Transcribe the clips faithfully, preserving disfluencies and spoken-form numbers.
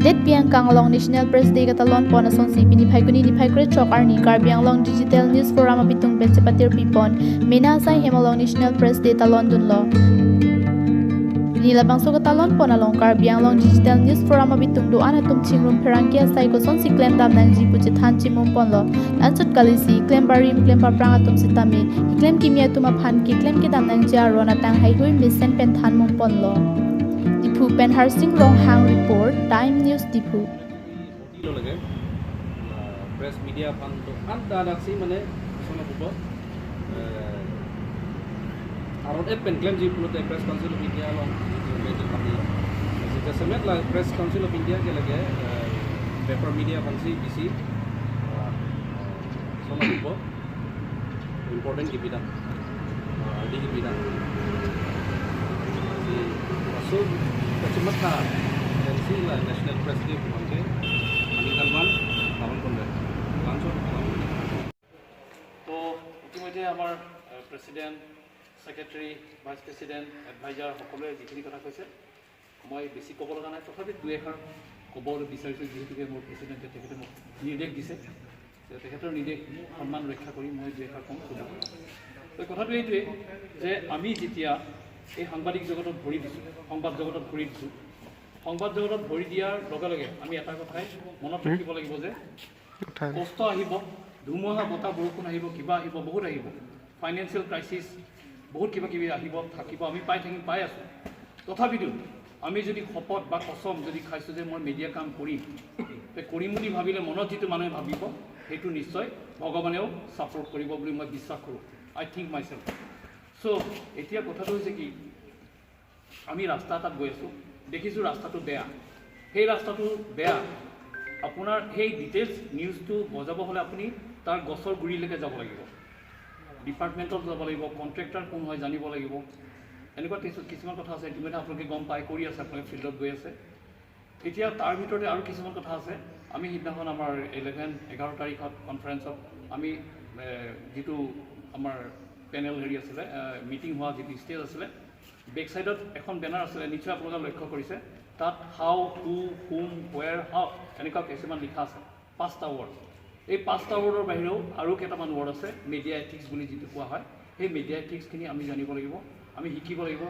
Date pi angkang along National Press Day katalon pon asonsi pini Phaikuni niphai kre chok arni Karbi Anglong Digital News Forum abitung pen chepatir pipon mena asai hem along National Press Day talon dunlo. Pini labangso katalon pon along Karbi Anglong Digital News Forum abitung do-an atum chingrum pherangke asai kosonsi klemdam nangji pu chethan chimum ponlo. Anchot kalisi klem barim klem paprang atum sitame keklem kimi atum aphan keklem kedam nangji aron atang haihui mesen pen than mum ponlo. Diphu pen Harsing Ronghang report, Time News Diphu. Lo lage, ah, press media aphan do-an ta adak si mane, sono bubo, eh, aron et pen klemji pulote Press Council of India along, itu media kami. Sita semet la Press Council of India ke lage, eh, paper media aphan si bisi, ah, sono bubo. Important kipidam. Ah, di kipidam. Di masuk kachematha, M C la National Press Day pu bangke, ani kalman, kalman konde. Langsung kalman konde. তো ইতিমধ্যে আমাৰ, আহ, president, secretary, vice president, adviser সকলোৱে যিখিনি কথা কৈছে, মই বেছি ক'ব লগা নাই, তথাপি দুই এষাৰ ক'ব বিচাৰিছোঁ, যিহেতুকে মোৰ প্ৰেচিডেণ্টে তেখেতে মোক নিৰ্দেশ দিছে, যে তেখেতৰ নিৰ্দেশ সন্মান ৰক্ষা কৰি মই দুই এষাৰ ক'ম। তো কথাটো এইটোৱেই যে আমি যেতিয়া এই সাংবাদিক জগতত ভৰি দিছোঁ, সংবাদ জগতত ভৰি দিছোঁ, সংবাদ জগতত ভৰি দিয়াৰ লগে লগে আমি এটা কথাই মনত ৰাখিব লাগিব যে উঠাই। কষ্ট আহিব, ধুমুহা বতাহ বৰষুণ আহিব, কিবা আহিব, বহুত আহিব, ফাইনেন্সিয়েল ক্ৰাইচিছ, বহুত কিবা কিবি আহিব, থাকিব, আমি পাই থাকিম, পাই আছোঁ। তথাপিতো আমি যদি শপত বা কচম যদি খাইছোঁ যে মই মিডিয়া কাম কৰিম, তে কৰিম বুলি ভাবিলে মনত যিটো মানুহে ভাবিব, সেইটো নিশ্চয় ভগৱানেও ছাপোৰ্ট কৰিব বুলি মই বিশ্বাস কৰোঁ। I think myself. চ' এতিয়া কথাটো হৈছে কি, আমি ৰাস্তা এটাত গৈ আছোঁ, দেখিছোঁ ৰাস্তাটো বেয়া। সেই ৰাস্তাটো বেয়া, আপোনাৰ সেই ডিটেইলছ নিউজটো বজাব হ'লে আপুনি তাৰ গছৰ গুৰিলৈকে যাব লাগিব, ডিপাৰ্টমেণ্টত যাব লাগিব, কণ্ট্ৰেক্টৰ কোন হয় জানিব লাগিব। এনেকুৱা কিছু-, কিছুমান কথা আছে, ইতিমধ্যে আপোনালোকে গম পায়, কৰি আছে, আপোনালোকে ফিল্ডত গৈ আছে। এতিয়া তাৰ ভিতৰতে আৰু কিছুমান কথা আছে। আমি সিদিনাখন আমাৰ ইলেভেন, এঘাৰ তাৰিখত কনফাৰেন্সত আমি, এ, যিটো আমাৰ পেনেল হেৰি আছিলে, এ, মিটিং হোৱা যিটো ষ্টেজ আছিলে, বেক চাইডত এখন বেনাৰ আছিলে, নিশ্চয় আপোনালোকে লক্ষ্য কৰিছে, তাত হাউ, হু, হুম, হুৱেৰ, হাউ, এনেকুৱা কিছুমান লিখা আছে, পাঁচটা ৱৰ্ড। এই পাঁচটা ৱৰ্ডৰ বাহিৰেও আৰু কেইটামান ৱৰ্ড আছে, মিডিয়া এথিক্স বুলি যিটো কোৱা হয়, সেই মিডিয়া এথিক্সখিনি আমি জানিব লাগিব, আমি শিকিব লাগিব।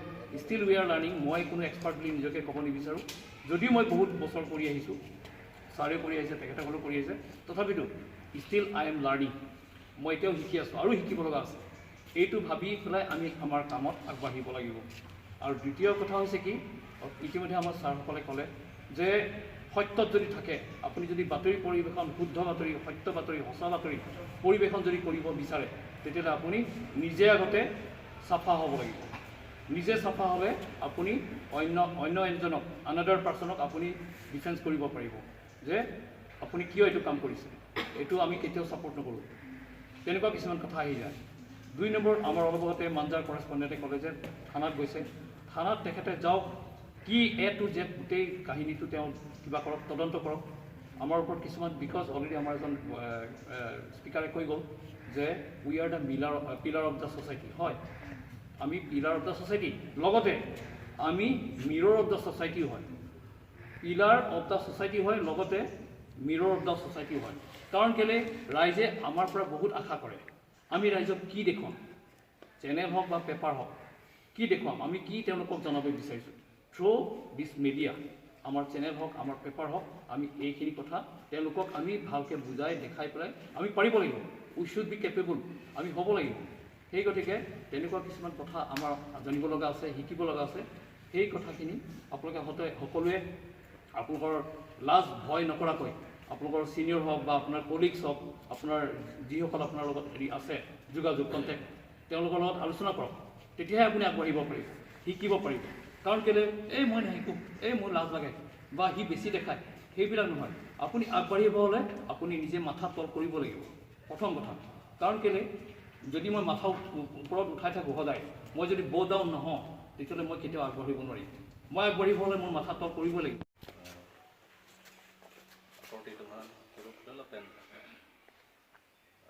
Still we are learning. মই কোনো এক্সপাৰ্ট বুলি নিজকে ক'ব নিবিচাৰোঁ, যদিও মই বহুত বছৰ কৰি আহিছোঁ, ছাৰেও কৰি আহিছে, তেখেতসকলেও কৰি আহিছে, তথাপিতো still I am learning. মই এতিয়াও শিকি আছোঁ আৰু শিকিব লগা আছে। এইটো ভাবি পেলাই আমি আমাৰ কামত আগবাঢ়িব লাগিব। আৰু দ্বিতীয় কথা হৈছে কি, ইতিমধ্যে আমাৰ ছাৰসকলে ক'লে যে সত্যত যদি থাকে, আপুনি যদি বাতৰি পৰিৱেশন, শুদ্ধ বাতৰি, সত্য বাতৰি, সঁচা বাতৰি পৰিৱেশন যদি কৰিব বিচাৰে, তেতিয়াহ'লে আপুনি নিজে আগতে চাফা হ'ব লাগিব। নিজে চাফা হ'লে আপুনি অন্য, অন্য এজনক, আনাডাৰ পাৰ্চনক আপুনি ডিফেন্স কৰিব পাৰিব যে আপুনি কিয় এইটো কাম কৰিছে। এইটো আমি কেতিয়াও ছাপোৰ্ট নকৰোঁ। তেনেকুৱা কিছুমান কথা আহি যায়। দুই নম্বৰ, আমাৰ অলপ আগতে মাঞ্জাৰ কৰেছপণ্ডেণ্টে ক'লে যে থানাত গৈছে, থানাত তেখেতে যাওক, কি এ টু জেড গোটেই কাহিনীটো তেওঁ কিবা কৰক, তদন্ত কৰক। আমাৰ ওপৰত কিছুমান, বিকজ অলৰেডি আমাৰ এজন, এ, এ, স্পীকাৰে কৈ গ'ল যে we are the pillar, pillar of the society। হয়, আমি পিলাৰ অফ দ্য ছ'চাইটি, লগতে আমি মিৰৰ অফ দ্য ছ'চাইটিও হয়। পিলাৰ অফ দ্য ছ'চাইটি হয়, লগতে মিৰৰ অফ দ্য ছ'চাইটিও হয়। কাৰণ কেলে, ৰাইজে আমাৰ পৰা বহুত আশা কৰে। আমি ৰাইজক কি দেখুৱাম? চেনেল হওক বা পেপাৰ হওক, কি দেখুৱাম? আমি কি তেওঁলোকক জনাব বিচাৰিছোঁ? থ্ৰু দিছ মিডিয়া, আমাৰ চেনেল হওক, আমাৰ পেপাৰ হওক, আমি এইখিনি কথা তেওঁলোকক আমি ভালকৈ বুজাই দেখাই পেলাই আমি পাৰিব লাগিব। We should be capable, আমি হ'ব লাগিব। সেই গতিকে তেনেকুৱা কিছুমান কথা আমাৰ জানিব লগা আছে, শিকিব লগা আছে। সেই কথাখিনি আপোনালোকে হতে-, সকলোৱে আপোনালোকৰ লাজ ভয় নকৰাকৈ আপোনালোকৰ ছিনিয়ৰ হওক বা আপোনাৰ কলিগছ হওক, আপোনাৰ যিসকল আপোনাৰ লগত হেৰি আছে, যোগাযোগ, কণ্টেক্ট, তেওঁলোকৰ লগত আলোচনা কৰক। তেতিয়াহে আপুনি আগবাঢ়িব পাৰিব, শিকিব পাৰিব। কাৰণ কেলে, "এই মই নিশিকোঁ, এই মোৰ লাজ লাগে বা সি বেছি দেখায়", সেইবিলাক নহয়। আপুনি আগবাঢ়িব হ'লে আপুনি নিজে মাথা তল কৰিব লাগিব, প্ৰথম কথা। কাৰণ কেলে, যদি মই মাথা উ-, ওপৰত উঠাই থাকোঁ সদায়, মই যদি ব' ডাউন নহওঁ, তেতিয়াহ'লে মই কেতিয়াও আগবাঢ়িব নোৱাৰিম। মই আগবাঢ়িব হ'লে মোৰ মাথা তল কৰিব লাগিব। Korte teman, Kero Pudala pen,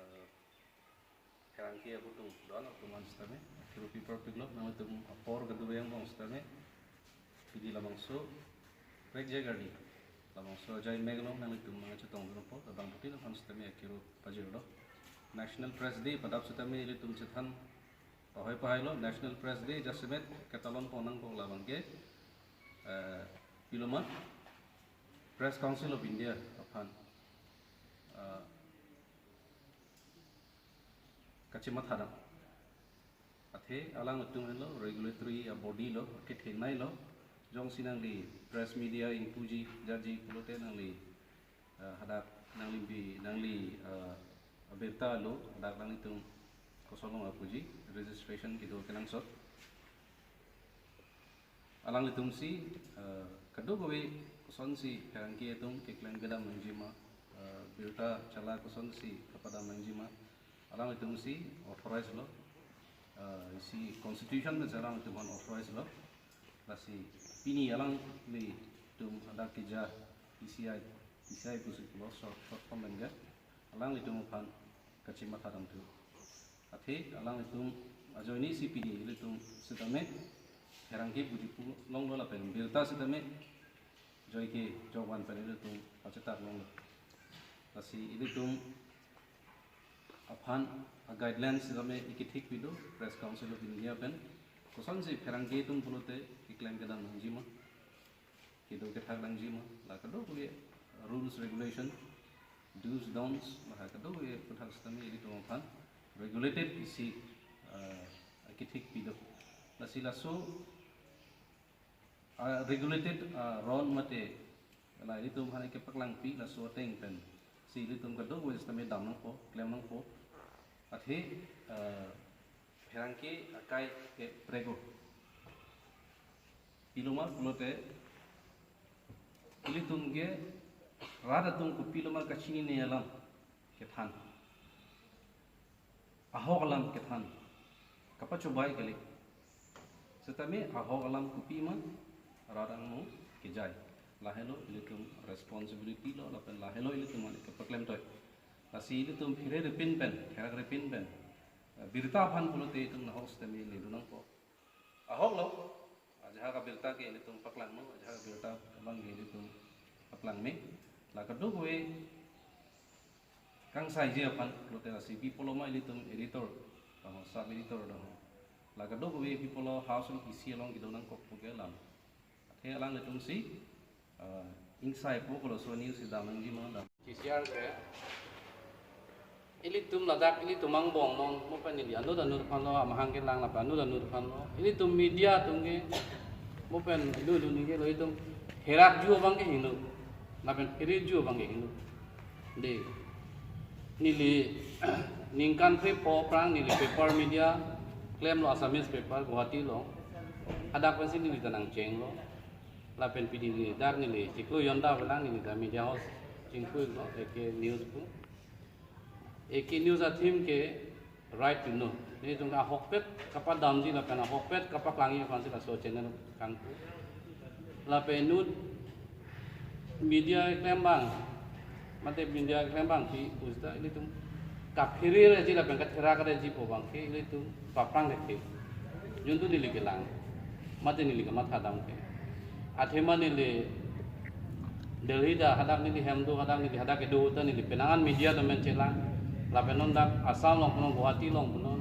eh, kerangki abutung doan teman sitame, Kero People Club, nangtum apor kedua yang bang sitame, pidi labangso, rek jagarni, Labangso ajai mek along nanglitum nangchetongdunpo, labang putin aphan sitame akiro pajirlo. National Press Day padap sitame ilitum chethan pahoi pahailo, National Press Day jasemet ketalon pon nangkok labang ke, eh, piloma Press Council of India aphan, eh, kachimatha dam. Athe alanglitum henlo regulatory a body lo, kethengnei lo. Jongsi nangli press media ingpuji, jaji pulote nangli, eh, hadak nangli bi, nangli, eh, abirta lo, hadak nanglitum koson along apuji, registration kedo kenangsot. Alanglitum si, eh, kadokave kosonsi pherangke atum keklem kedam nangjima, eh, birta chala kosonsi kapadam nangjima, alanglitum si authorize lo, eh, isi constitution pen si alanglitum aphan authorize lo. Lasi pini alanglitum hadak keja P C I, P C I pusi pulo short, short form pen ke, alanglitum aphan kachimatha dam thu. Athe alanglitum ajoine si pini ilitum sitame pherangke puji pu longlo lapen birta sitame joike jokvan pen ilitum pachetak longlo. Lasi ilitum aphan a guidelines sitame ikethik pido Press Council of India pen, kosonsi pherangke atum pulote keklem kedam nangjima, kedo kethak nangjima, la kadokave rules regulation, do's, don'ts, la kadokave aputhak sitame ilitum aphan regulated isi, eh, ikethik pido. Lasi laso, ah, regulated, ah, ron mate la ilitum aphan kepaklangpi laso ateng pen si ilitum kadokave sitame dam nangpo, klem nangpo. Athe, eh, pherangke akai ke prego. Piloma pulote ilitum ke rat atum kopiloma kachinine alam kethan, ahok alam kethan, kapachobai kali. Sitame ahok alam kopima rat angno kejai. Lahelo ilitum responsibility lo, lapen lahelo ilitum aphan kepaklemtoi. Lasi ilitum phere ripin pen, therak ripin pen, eh, birta aphan pulote itum nahok sitame ledun nangpo. Ahok lo, ajahak abirta ke ilitum paklangnon, ajahak abirta abang ke ilitum paklangme. La kadokave kangsaiji aphan pulote lasi pi pulo ma ilitum editor, tangho sub editor tangho, la kadokave pi pulo house along isi along kedo nangkok pu ke alam. Athe alanglitum si, ah, ingsai po kolo so news si dam nangjima dam. P C R ke ilitum ladak ilitum angbong non, mo pen neli anut anut aphan lo, amahang kelang lapen anut anut aphan lo. Ilitum media atum ke, mo pen ilu ilu ningke lo, itum therakju abang ke hingno, lapen pheriju abang ke hingno. De, neli ningkan phli pho aphrang neli paper media klemlo, Assamese paper, Guwahati along. Hadak pensi neli ta nangchenglo. Lapen pini neli dak neli chiklo jonta avelang, neli ta media house chingpulo, A K News pu. A K News a theme ke Right to Know. Nelitum ahokpet kapadamji lapen ahokpet kapaklangji aphansi laso channel kangpu. Lapen inut media keklem abang, mate media keklem abangpi pusita ilitum kaphere reji lapen katherak reji pu abang ke ilitum paphrang leke. Juntu neli kelang, mate neli kamatha dam ke. Athema neli Delhi ta hadak neli hem do, hadak neli hadak kedo ta neli penang an media domen chelang. Lapen non dak Assam along punon, Guwahati along punon,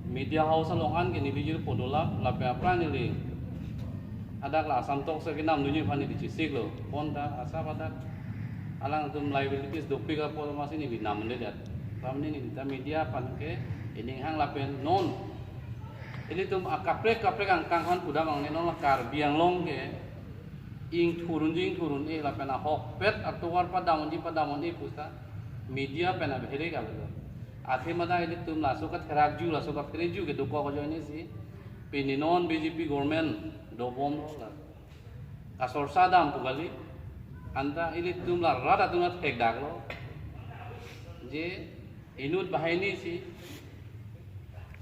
media house along an ke neli jirpo dolap, lapen aphrang neli hadak la Assam Talks kenamdunji aphan neli chesiklo. Bonta asap hadak alangtum liabilities dopik apot masi neli namledet. Pamne neli ta media aphan ke ining hang lapen non ilitum akaprek kaprek angkang aphan pudam angne, non la Karbi Anglong ke ingthurunji ingthurun-e lapen ahokpet atovar padam unji padam un-e pusita media pen abhere kave do. Athema ta ilitum laso katherakju, laso kaphereju ke dokok ajoine si pini non B J P government dobomlo, la kasorsa dam pu kali. Anta ilitum la rat atum athekdaklo, je inut banghini si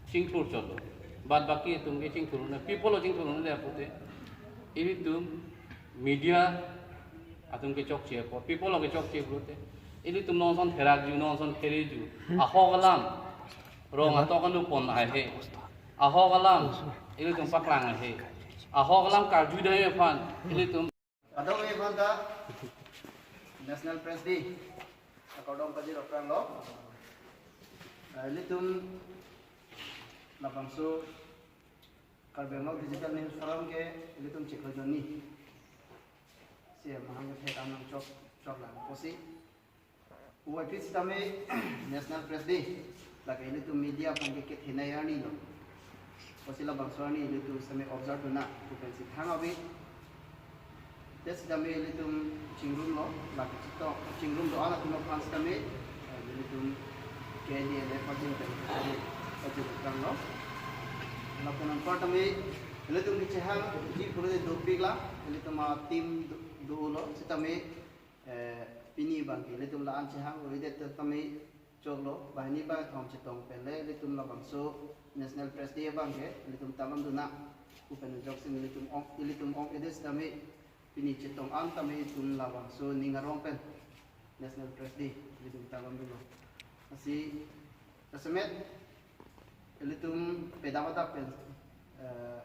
chingthur chotlo, bad baki atum ke chingthur un-e, pi pulo chingthur un-e pute, ilitum media atum ke chokche apot, pi pulo ke chokche pulote, ilitum non ason therakju, non ason phereju, ahok alam rong atok anu pon ahe, ahok alam ilitum paklang ahe, ahok alam karjudam aphan ilitum Kadokave aphanta National Press Day akardom pajirap pranglo. Eh, ilitum labangso Karbi Anglong Digital News Forum ke ilitum chiklo jonni. Si mahang ke thek anang chok chok lang pusi. Uwai pi sitame National Press Day lake ilitum media aphan ke kethenei arni lo. Pusi labangso arni ilitum sitame observe dun nang pu pensi thang ave. Te sitame ilitum chingrum lo, lake chitong chingrum do-an atum aphan sitame, eh, ilitum K N D L F ajin pen sitame ajin utang lo. Lapu anpar tame ilitum kechehangji pulote dopik la, ilitum a-team do, dolo sitame, eh, pini abang ke ilitum la-an chehang uridet tame choklo, banghini bangkethom chetong pen le ilitum labangso National Press Day abang ke ilitum talam dun nang pu pen joksi ilitum ong, ilitum ong-edet sitame pini chetong an tame itum labangso ning arong pen National Press Day ilitum talam dunlo. Lasi jasemet ilitum pedap adap pen, eh,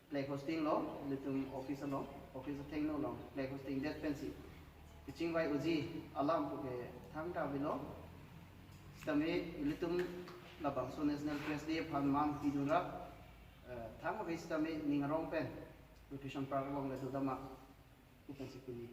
flag hoisting lo, ilitum office along, office athengno along flag hoisting det pensi kachingvai unji alam puke thangta avelo. Sitame ilitum labangso National Press Day aphan man pidun ra, eh, thang ave sitame ning arong pen Recreation Park along le dodam ma pu pensi pini ta.